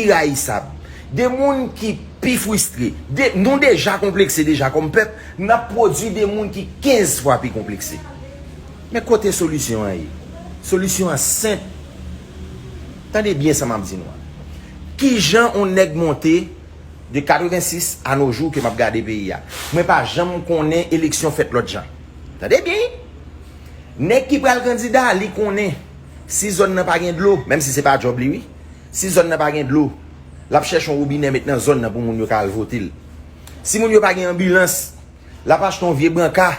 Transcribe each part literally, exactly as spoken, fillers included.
rayisab, de moun ki pi fristre, de, nou deja konplekse deja kòm pèp, n ap pwodui de moun ki kenz fwa pi konplekse. Men kote solisyon an ye? Solisyon an senp. Tande byen sa m ap di nou an. Kijan yon nèg monte de katrevensis a no jou ke m ap gade peyi a? Mwen pa janm konnen eleksyon fèt lòt jan. Tande byen, wi. Nèg ki pral kandida, li konnen si zòn nan pa gen dlo, menm si se pa djòb li, wi. Si zòn nan pa gen dlo, l ap chèche yon wobinè met nan zòn nan pou moun yo ka al vote l. Si moun yo pa gen anbilans, l ap achte yon vye branka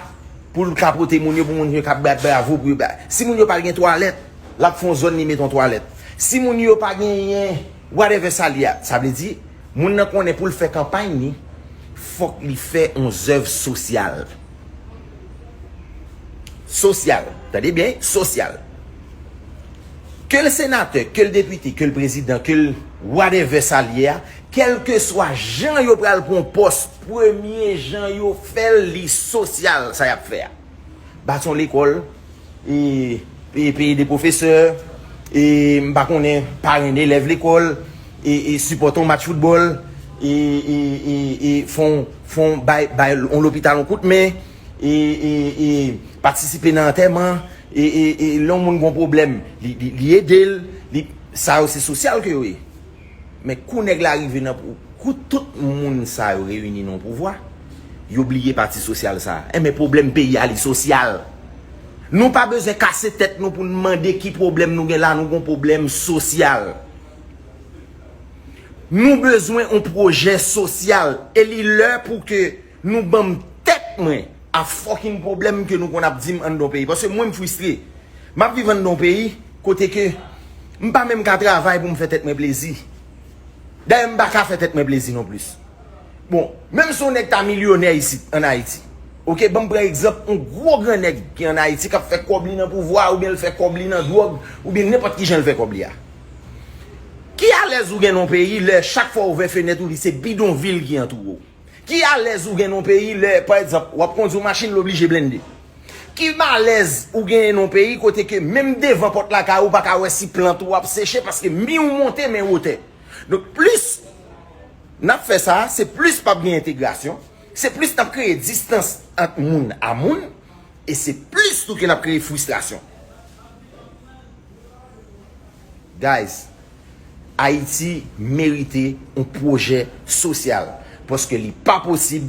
pou l ka pote moun yo, pou moun yo ka bat bravo pou yo. Si moun yo pa gen twalèt, l ap fè yon zòn li met yon twalèt. Si moun yo pa genyen whatever sa li a, sa vle di, moun nan konnen pou l fè kanpay li, fòk li fè yon zèv sosyal. Sosyal. Tande byen, sosyal. Ke l senatè, ke l depite, ke l prezidan, ke l whatever sa l ye a, kèlkeswa jan yo pral pran pòs, premye jan yo fè l, li sosyal, sa y ap fè a. Bati yon lekòl, e, e peye de pwofesè, e m pa konnen, parenn elèv lekòl, e, e sipòte yon match foutbòl, e, e, e, e fè yon, fè yon bay, bay yon lopital yon kout men, e, e, e patisipe nan antèman, e, e, e lè yon moun gon pwoblèm, li, li, li ede l, li, sa yo se sosyal ke yo ye. Men kou nèg la rive nan pou, kou tout moun sa yo reyini nan pouvwa, yo bliye pati sosyal sa. Enben pwoblèm peyi a li sosyal. Nou pa bezwen kase tèt nou pou n mande ki pwoblèm nou gen la, nou gon pwoblèm sosyal. Nou bezwen yon pwojè sosyal e li lè pou ke nou ban m tèt mwen a fucking pwoblèm ke nou konn ap di m anndan yon peyi. Paske mwen m fristre. M ap viv anndan yon peyi kote ke m pa menm ka travay pou m fè tèt mwen plezi. Dayè m pa ka fè tèt mwen plezi non plis. Bon, menm si yon nèg ta milyonè isit ann Ayiti, oke, ban m pran egzanp yon gwo gran nèg ki ann Ayiti k ap fè kòb li nan pouvwa oubyen l fè kòb li nan dwòg oubyen nenpòt ki jan l fè kòb li a. Ki alèz ou gen nan yon peyi lè chak fwa w ouvè fenèt ou li se bidonvil ki antoure w? Ki alèz ou gen nan yon peyi lè, pa egzanp, w ap kondui yon machin l oblije blende? Ki malèz ou genyen nan yon peyi kote ke menm devan pòt lakay ou pa ka wè si plant ou ap seche paske mi w monte men wotè? Donk plis n ap fè sa, se plis p ap gen entegrasyon, se plis n ap kreye distans ant moun a moun, e se plis tou ke n ap kreye fristrasyon. Guys, Ayiti merite yon pwojè sosyal. Paske li pa posib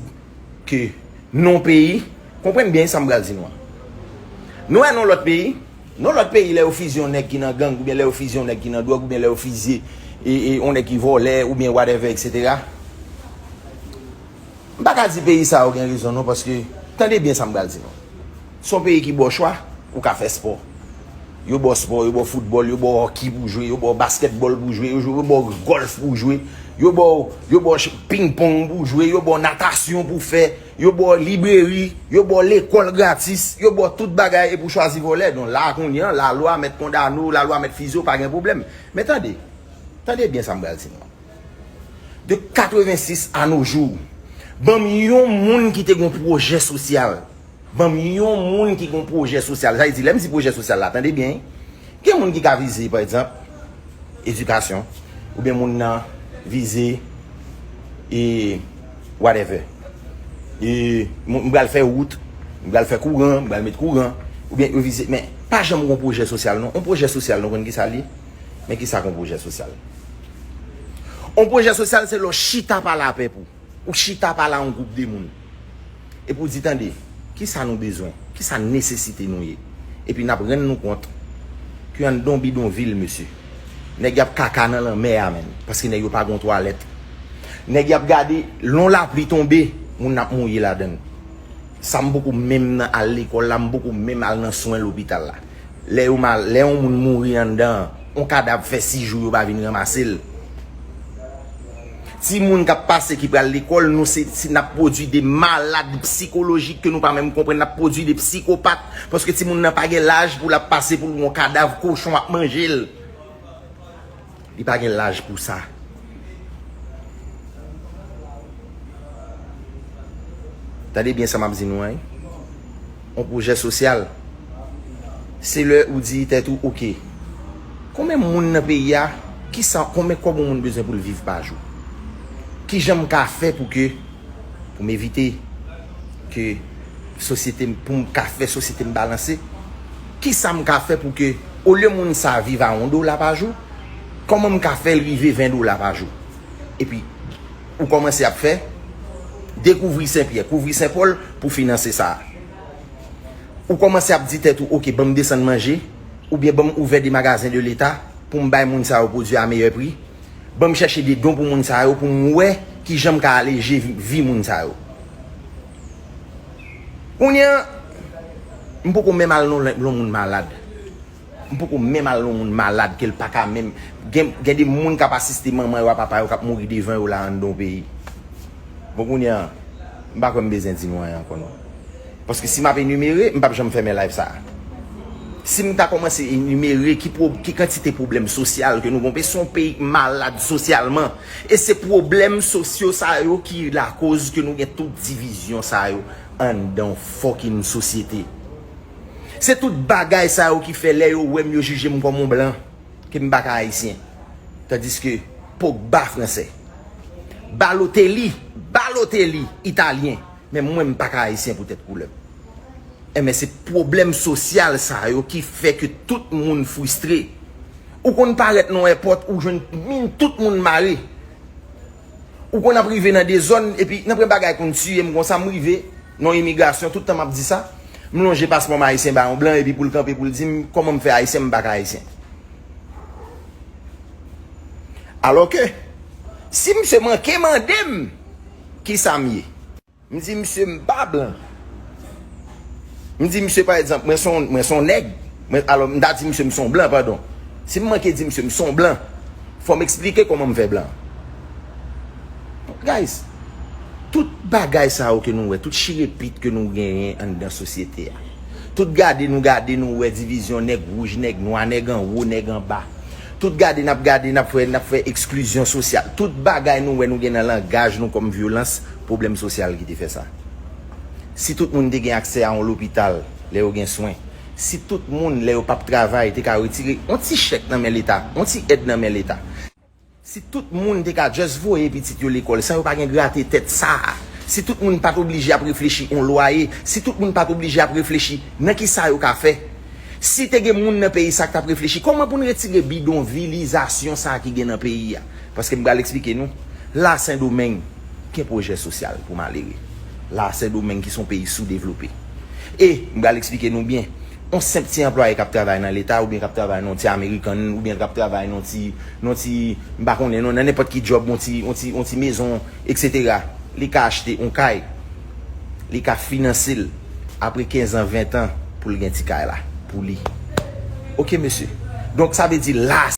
ke nan yon peyi, konprann byen sa m pral di nou an. Nou wè nan lòt peyi, nan lòt peyi lè yo fizye yon nèg ki nan gang, oubyen lè yo fizye yon nèg ki nan dwòg, oubyen lè yo fizye e, e, yon nèg ki vòlè, oubyen whatever, etsetera. M pa ka di peyi sa yo gen rezon non, paske tande byen sa m pral di nou. Se yon peyi ki ba w chwa, ou ka fè spò. Yo ba w spò, yo ba w foutbòl, yo ba w hockey pou w jwe, yo ba w baskètbòl pou w jwe, yo, yo ba w gòlf pou w jwe, yo ba w, yo ba w ch-, pingpong pou w jwe, yo ba w natasyon pou w fè, yo ba w libreri, yo ba w lekòl gratis, yo ba w tout bagay epi w chwazi vòlè. Donk la kounye an, lalwa mèt kondane w, lalwa mèt fizye w, pa gen pwoblèm. Men tande, tande byen sa m pral di nou an. De katrevensis a no jou, ban m yon moun ki te gon pwojè sosyal. Ban m yon moun ki gon pwojè sosyal. Sa vle di, lè m di pwojè sosyal la, tande byen, wi. Gen moun ki ka vize, pa egzanp, edikasyon, oubyen moun nan vize, e, whatever. E, m, m pral fè wout, m pral fè kouran, m pral met kouran, oubyen yo vize, men pa janm gon pwojè sosyal, non. Yon pwojè sosyal, nou konn ki sa l ye? Men ki sa k yon pwojè sosyal? Yon pwojè sosyal se lè w chita pale a pèp ou. Ou chita pale a yon gwoup de moun. Epi w di, tande, ki sa nou bezwen? Ki sa nesesite nou ye? Epi n ap rann nou kont ke anndan yon bidonvil, mesye, nèg y ap kaka nan lanmè a, menm. Paske nèg yo pa gon twalèt. Nèg y ap gade, lè yon lapli tonbe, moun ap mouye ladan l. Sa m poko menm nan al lekòl la, m poko menm al nan swen lopital la. Lè yo mal, lè yon moun mouri anndan an, yon kadav fè sis jou yo pa vin ranmase l. Timoun k ap pase ki pral lekòl, nou se, se n ap pwodui de malad sikolojik ke nou pa menm konprann, n ap pwodui de psikopat, paske timoun nan pa gen laj pou l ap pase pou l wè yon kadav kochon ap manje l. Li pa gen laj pou sa. Tande byen sa m ap di nou an, wi. Yon pwojè sosyal, se lè ou di tèt ou, oke, konbyen moun nan peyi a Kisa, konbyen kòb yon moun bezwen pou l viv pa jou? Kijan m ka fè pou ke, pou m evite ke sosyete m, pou m ka fè sosyete m balanse? Kisa m ka fè pou ke, olye moun sa viv a yon dola pa jou, kòman m ka fè l rive ven dola pa jou? Epi, ou kòmanse ap fè, dekouvri Senpyè, kouvri Senpòl pou finanse sa a. Ou kòmanse ap di tèt ou, "Oke, ban m desann manje, oubyen ban m ouvè de magazen de leta pou m bay moun sa yo pwodui a meyè pri. Ban m chèche de don pou moun sa yo, pou m wè kijan m ka aleje vi, vi moun sa yo." Kounye a, m poko menm al nan yon moun malad. M poko menm al nan yon moun malad ke l pa ka menm. Gen, gen de moun k ap asiste manman yo a papa yo k ap mouri devan yo la anndan yon peyi. Bon, kounye a, m pa kwè m bezwen di nou anyen ankò non. Paske si m ap enimere, m p ap janm fèmen live sa a. Si m ta kòmanse enimere ki, pwo, ki kantite pwoblèm sosyal ke nou gen, se yon peyi k malad sosyalman. E se pwoblèm sosyo sa yo ki lakoz ke nou gen tout divizyon sa yo anndan yon fucking sosyete. Se tout bagay sa yo ki fè lè yo wè m, yo jije m kòm yon blan, ke m pa ka ayisyen. Tandiske Pogba fransè, Balotelli, Balotelli italyen, men mwen m pa ka ayisyen poutèt koulè m. Enben, se pwoblèm sosyal sa yo ki fè ke tout moun fristre. Ou konn parèt nan èpòt, ou jwenn min tout moun mare. Ou konn ap rive nan de zòn, epi nan pwen bagay konn tiye m konsa, m rive nan imigrasyon, tout tan m ap di sa, m lonje paspò m ayisyen ba yon blan, epi pou l kanpe, pou l di m, kòman m fè ayisyen, m pa ka ayisyen. Alò ke, si misye manke mande m, kisa m ye? M di misye m pa blan. M di misye, pa egzanp, mwen se yon, mwen se yon nèg. Mwen, alò, m ta di misye m se yon blan, padon. Si m manke di misye m se yon blan, fò m eksplike kòman m fè blan. Guys, tout bagay sa yo ke nou wè, tout chirepit ke nou genyen anndan sosyete a, tout gade nou gade, nou wè divizyon nèg wouj, nèg nwa, nèg anwo, nèg anba. Tout gade n ap gade, n ap fè, n ap fè eksklizyon sosyal. Tout bagay nou wè nou gen nan langaj nou kòm vyolans, pwoblèm sosyal ki te fè sa. Si tout moun te gen aksè a yon lopital lè yo gen swen, si tout moun lè yo p ap travay te ka retire yon ti chèk nan men Leta, yon ti èd nan men Leta, si tout moun te ka just voye pitit yo lekòl san yo pa gen grate tèt sa a, si tout moun pa t oblije ap reflechi yon lwaye, si tout moun pa t oblije ap reflechi nan kisa yo ka fè, si te gen moun nan peyi sa k t ap reflechi kòman pou n retire bidonvilizasyon sa a ki gen nan peyi a. Paske m pral eksplike nou, la Sendomeng gen pwojè sosyal pou malere. La Sendomeng ki se yon peyi soudevlope. E m pral eksplike nou byen, yon senp ti anplwaye k ap travay nan Leta, oubyen k ap travay nan yon ti American, oubyen k ap travay nan yon ti, nan yon ti, m pa konnen non, nan nenpòt ki djòb, yon ti, yon ti, yon ti mezon, etsetera. Li ka achte yon kay, li ka finanse l apre kenz an, ven an pou l gen ti kay la pou li. Oke, mesye. Donk, sa vle di la,